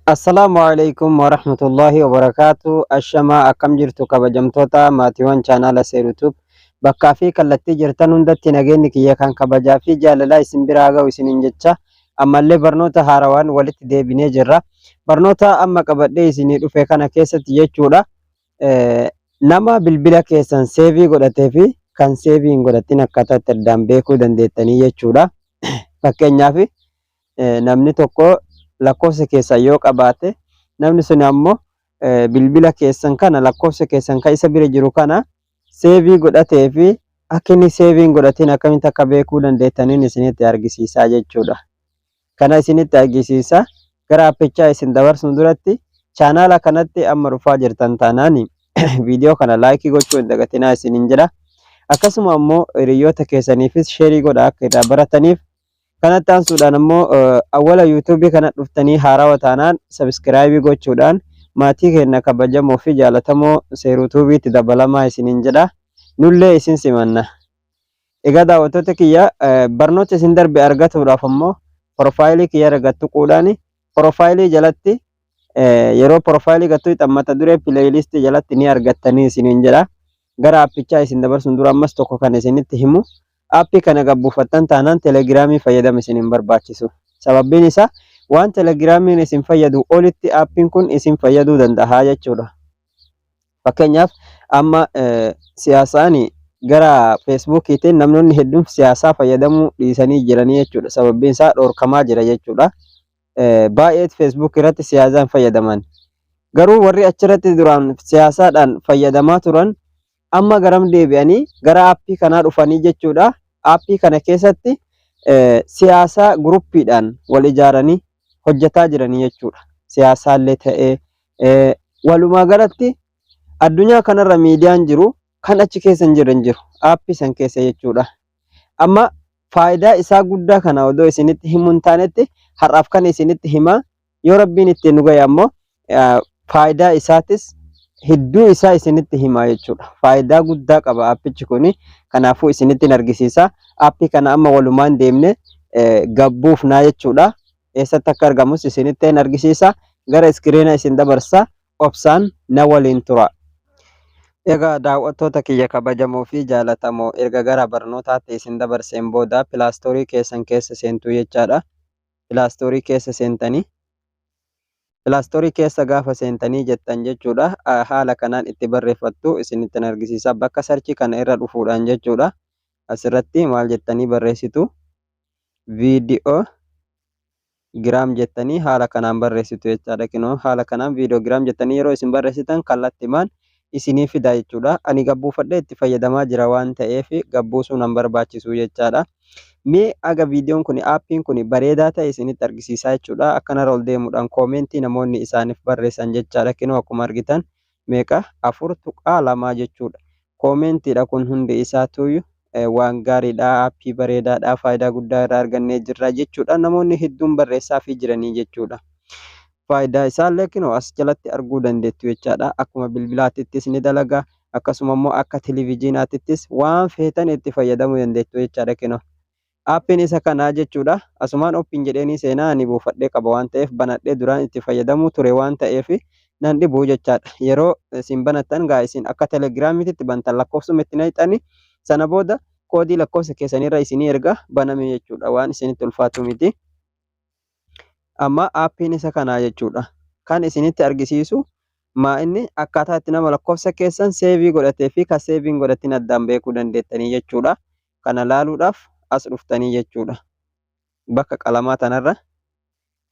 Assalaamu alaikum warahmatullahi wabarakaatu. Ashamaa, akkam jirtu kabajamtoota maatiiwwan chaanaala Seerutube? Bakkaa fi kallattii jirtan hundatti nageenyi kiyya kan kabajaa fi jaalalaa isin biraa ga'u isiniin jecha, ammallee barnoota haarawaan walitti deebinee jirra. Barnoota amma qabadhee isinii dhufe kana keessatti jechuudha, nama bilbila keessan save godhatee fi kan save hin godhatin akkaataa itti addaan beekuu dandeettanii jechuudha. Fakkeenyaaf, namni tokko lakkoofsa keessan yoo qabaate, namni sun ammoo bilbila keessan kana, lakkoofsa keessan kan isa bira jiru kana save godhatee fi akka inni save hin godhatin akkamitti akka beekuu dandeettaniin isinitti argisiisaa jechuudha. Kana isinitti argisiisa. Gara appichaa isin dabarsuun duratti, chaanaala kanatti amma dhufaa jirtan taanaan viidiyoo kana like gochuu hin dagatinaa isiniin jedha. Akkasuma ammoo hiriyoota keessaniifis share godha akka irraa barataniif. Kanatti aansuudhaan ammoo awwala YouTubeii kana dhuftanii haarawa taanaan subscribe gochuudhaan maatii keenya kabajamoo fi jaalatamoo Seeruutuubiitti dabalamaa isiniin jedha. Nullee isin simanna. Egaa daawwattoota kiyya, barnoota isin darbe argatuudhaaf ammoo profile kiyya irra gad tuquudhaan, profile jalatti yeroo profile gad tuqxan mata duree playlist jalatti ni argattanii isiniin jedha. Gara appichaa isin dabarsuun dura ammas tokko kan isinitti himu, app kana gad buufattan taanaan Telegramii fayyadama isin hin barbaachisu. Sababbiin isaa waan Telegramiin isin fayyadu olitti appiin kun isin fayyaduu danda'a jechuudha. Fakkeenyaaf, amma siyaasaan gara Facebookiitiin namoonni hedduun siyaasaa fayyadamuu dhiisanii jiranii jechuudha. Sababbiin isaa dhorkamaa jira jechuudha. Baay'eet Facebook irratti siyaasaa hin fayyadaman. Garuu warri achirratti duraan siyaasaadhaan fayyadamaa turan amma garam deebi'anii? Gara app kanaa dhufanii jechuudha. App kana keessatti siyaasaa groupiidhaan wal ijaaranii hojjetaa jiranii jechuudha. Siyaasaallee ta'ee, walumaa galatti addunyaa kanarra miidiyaan jiru kan achi keessa hin jirre hin jiru. App san keessa jechuudha. Amma faayidaa isaa guddaa kana odoo isinitti himuu hin taanetti har'aaf kan isinitti himaa, yoo Rabbiin ittiin nu gahe ammoo faayidaa isaatis hedduu isaa isinitti himaa jechuudha. Faayidaa guddaa qaba appichi kuni. Kanaafuu isinitti argisiisa. App kana amma walumaan deemne gabbuufnaa jechuudha. Eessatti akka argamus isinitti argisiisa. Gara screena isin dabarsa. Obsaan na waliin tura. Egaa daawwattoota kiyya kabajamoo fi jaalatamoo, erga gara barnootaatti isin dabarseen booda Play Store keessan keessa seentuu jechaadha. Play Store keessa seentanii, Play Store keessa gaafa seentanii jettan jechuudha. Haala kanaan itti barreeffattu isinitti argisiisa. Bakka search kana irra dhufuudhaan jechuudha. Asirratti maal jettanii barreessitu? Viidiyoo gram jettanii haala kanaan barreessitu jechaadha. Kinoo haala kanaan Viidiyoo gram jettanii yeroo isin barreessitan kallattimaan isinii fida jechuudha. Ani gabbuufadhee itti fayyadamaa jira waan ta'eef gabbuusuun nan barbaachisu jechaadha. Mee aga viidiyoon kun, appiin kun bareedaa ta'e isinitti argisiisaa jechuudha. Akkanarra ol deemuudhaan comment namoonni isaaniif barreessan jechaadha. Kinoo akkuma argitan meeqa? 4.2 jechuudha. Commentiidha kun hundi isaatuyyuu. Waan gaariidha, app bareedaadha, faayidaa guddaa irraa argannee jirra jechuudha. Namoonni hedduun barreessaafii jiranii jechuudha. Faayidaa isaallee kinoo as jalatti arguu dandeettu jechaadha. Akkuma bilbilaatittis ni dalaga. Akkasuma immoo akka televizyiinaatittis waan feetan itti fayyadamuu dandeettu jechaadha kinoo. Appiin isa kanaa jechuudha. Asumaan open jedheenii seenaa. Ani buufadhee qaba waan ta'eef, banadhee duraan itti fayyadamuu ture waan ta'eef nan dhibu jechaadha. Yeroo isin banattan gaa isin akka Telegramiititti bantan, lakkoofsuma itti naqxanii, sana booda koodii lakkoofsa keessanirra isinii erga, baname jechuudha. Waan isinitti ulfaatu miti. Amma appiin isa kanaa jechuudha. Kan isinitti argisiisu maa inni akkaataa itti nama lakkoofsa keessan save godhatee fi kan save hin godhatin addaan beekuu dandeettanii jechuudha. Kana laaluudhaaf as dhuftanii jechuudha. Bakka qalamaa tanarra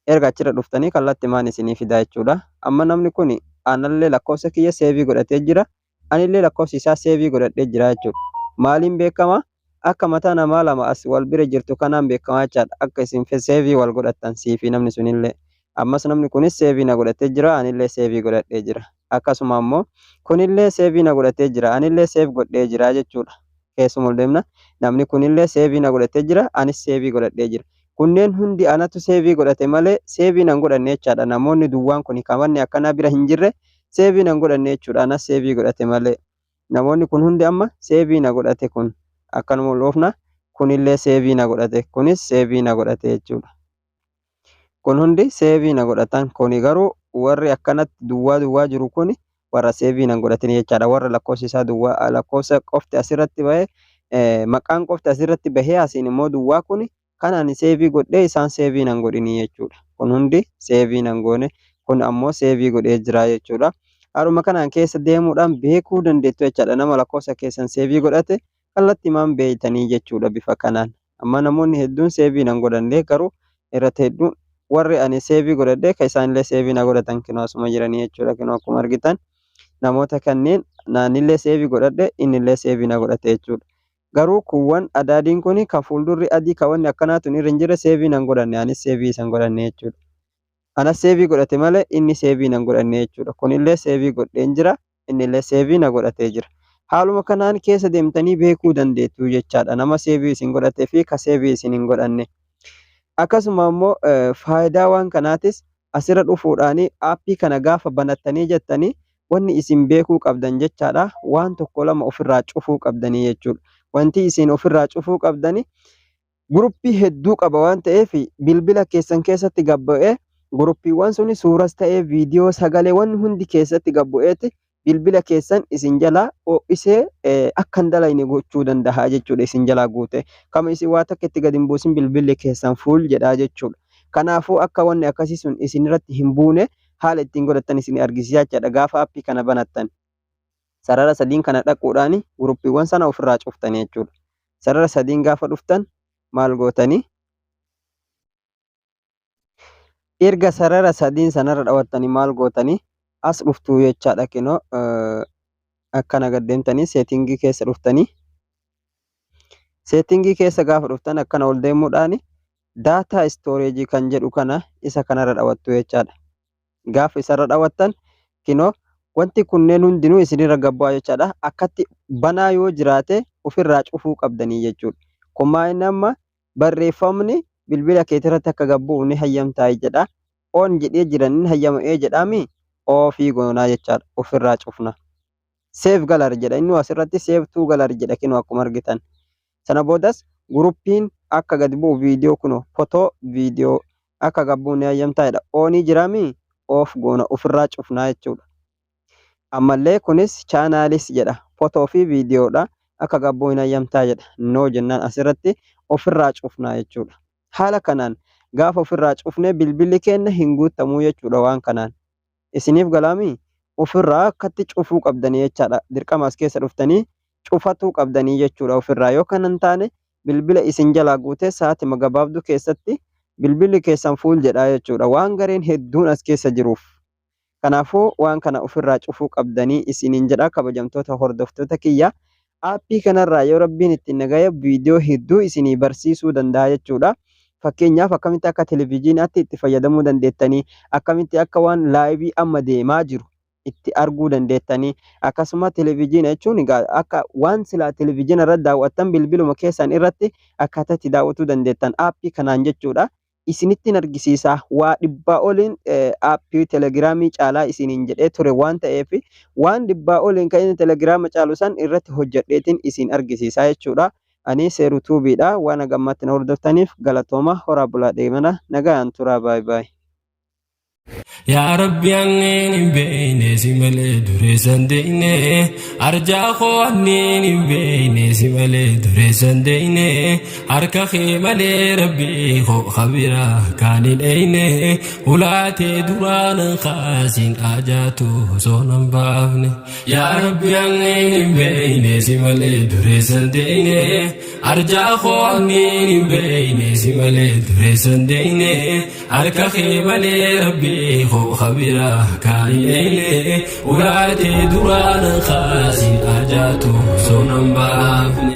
erga achirra dhuftanii kallattimaan isinii fidaa jechuudha. Amma namni kun anallee lakkoofsa kiyya save godhatee jira. Anillee lakkoofsi isaa save godhadhee jira jechuudha. Maaliin beekama? Akka mataa namaa lama as wal bira jirtu kanaan beekama jechaadha. Akka isin save wal godhattan siifi namni sunillee. Ammas namni kunis save na godhatee jira, anillee save godhadhee jira. Akkasuma ammoo kunillee save na godhatee jira, anillee save godhee jira jechuudha. Keessuma ol deemna. Namni kunillee save na godhatee jira, anis save godhadhee jira. Kunneen hundi anatu save godhate malee save nan godhanne jechaadha. Namoonni duwwaan kun kamanni akkanaa bira hin jirre save nan godhanne jechuudha. Anas save godhate malee. Namoonni kun hundi amma save na godhate. Kun akkanuma ol oofna. Kunillee save na godhate. Kunis save na godhate jechuudha. Kun hundi save na godhatan. Kuni garuu warri akkanatti duwwaa duwwaa jiru kuni warra save na godhatin jechaadha. Warra lakkoofsi isaa duwwaa, lakkoofsa qofti asirratti bahee, maqaan qofti asirratti bahee asiin immoo duwwaa, kuni kan ani save godhee isaan save nan godhini jechuudha. Kun hundi save nan goone, kun ammoo save godhee jira jechuudha. Haaluma kanaan keessa deemuudhaan beekuu dandeettu jechaadha. Nama lakkoofsa keessan save godhate kallattiimaan beeytanii jechuudha bifa kanaan. Amma namoonni hedduun save nan godhanne, garuu irratti hedduun warri ani save godhadhe kan isaanillee save na godhatan kinoo asuma jiranii jechuudha. Kinoo akkuma argitan namoota kanneen naanillee save godhadhe, innillee save na godhate jechuudha. Garuu kuuwwan adaadiin kun kan fuuldurri adii kan wanni akkanaa tun irra hin jirre save nan godhanne, anis save isan godhanne jechuudha. Anas save godhate malee inni save nan godhanne jechuudha. Kunillee save godheen jira, innillee save na godhatee jira. Haaluma kanaan keessa deemtanii beekuu dandeettu jechaadha. Nama save isin godhatee fi ka save isin hin godhanne. Akkasuma immoo faayidaa waan kanaatis asirra dhufuudhaan aappii kana gaafa banattanii jettanii wanni isin beekuu qabdan jechaadha. Waan tokko lama ofirraa cufuu qabdanii jechuudha. Wanti isin ofirraa cufuu qabdani guruppii hedduu qaba waan ta'eef bilbila keessan keessatti gabbu'ee guruppiiwwan suni suuras ta'ee viidiyoo, sagalee, wanni hundi keessatti gabbu'eeti bilbila keessan isin jalaa ho'isee akka hin dalagne gochuu danda'a jechuudha isin jalaa guute. Kama isin waa takka itti gadi hin buusin bilbilli keessan full jedhaa jechuudha. Kanaafuu akka wanni akkasii sun isin irratti hin buune haala ittiin godhattan isin argisiisa jechaadha gaafa aappii kana banattan. Sarara sadiin kana dhaquudhaan guruppiiwwan sana ofirraa cuftanii jechuudha. Sarara sadiin gaafa dhuftan maal gootanii? Erga sarara sadiin sanarra dhawattanii maal gootanii? As dhuftuu jechaadha. Kinoo akkana gad deemtanii setting keessa dhuftanii, setting keessa gaafa dhuftan akkana ol deemuudhaan data storage kan jedhu kana isa kanarra dhawattu jechaadha. Gaafa isarra dhawattan kinoo wanti kunneen hundinuu isinirra gabbu'aa jechaadha. Akkatti banaa yoo jiraate ofirraa cufuu qabdanii jechuudha. Kun maa inni amma barreeffamni bilbila keetirratti akka gabbu'u ni hayyamtaa jedha. On jedhee jiran ni hayyama'ee jedhaami off goonaa jechaadha. Ofirraa cufna. Save gallery jedha. Inni asirratti save to gallery jedha kinoo akkuma argitan. Sana boodas guruppiin akka gadi bu'u viidiyoo kunoo fotoo viidiyoo akka gabbu'u ni hayyamtaa jedha. On jiraami off goona, ofirraa cufnaa jechuudha. Ammallee kunis channels jedha. Fotoo fi viidiyoodha. Akka gabbu'u hin hayyamtaa jedha. No jennaan asirratti ofirraa cufnaa jechuudha. Haala kanaan gaafa ofirraa cufnee bilbilli keenya hin guutamuu jechuudha waan kanaan. Isiniif galaamii? Ofirraa akkatti cufuu qabdanii jechaadha. Dirqama as keessa dhuftanii cufatuu qabdanii jechuudha ofirraa. Yoo kana hin taane bilbila isin jalaa guutee sa'aatima gabaabduu keessatti bilbilli keessan full jedhaa jechuudha. Waan gareen hedduun as keessa jiruuf. Kanaafuu waan kana ofirraa cufuu qabdanii isiniin jedha, kabajamtoota hordoftoota kiyya. Aappii kanarraa yoo rabbiin ittiin nagaya viidiyoo hedduu isinii barsiisuu danda'a jechuudha. Fakkeenyaaf akkamitti akka televizyiinaatti itti fayyadamuu dandeettanii, akkamitti akka waan live amma deemaa jiru itti arguu dandeettanii, akkasuma televizyiina jechuun akka waan silaa televizyiina irratti daawwattan bilbiluma keessan irratti akkaataa itti daawwatuu dandeettan aappii kanaan jechuudha. Isinittiin argisiisa, waa dhibbaa oliin aappii telegiraamii caalaa isiniin jedhee ture waan ta'eef waan dhibbaa oliin kan inni telegiraama caalu san irratti hojjedheetiin isin argisiisa jechuudha. Ani Seeruu Tuubiidha. Waan hagammatti na hordoftaniif galatooma, horaa bulaa, deemana, nagaan turaa, baay'ee baay'ee. Yaa Rabbi, anneen hin beeyne si malee dureessan deeyne, arjaa koo anneen hin beeyne si malee dureessan deeyne, harka kee malee Rabbi koo kabiraa kaan hin eeyne, ulaatee duraan kaasin ajaatu osoo nan baafne. Yaa Rabbi, anneen hin beeyne si malee dureessan deeyne, arjaa koo anneen hin beeyne si malee dureessan deeyne, harka kee malee Rabbi koo kabiraa kaan hin eeyne, ulaatee duraan kaasin ajaatu osoo nan baafne.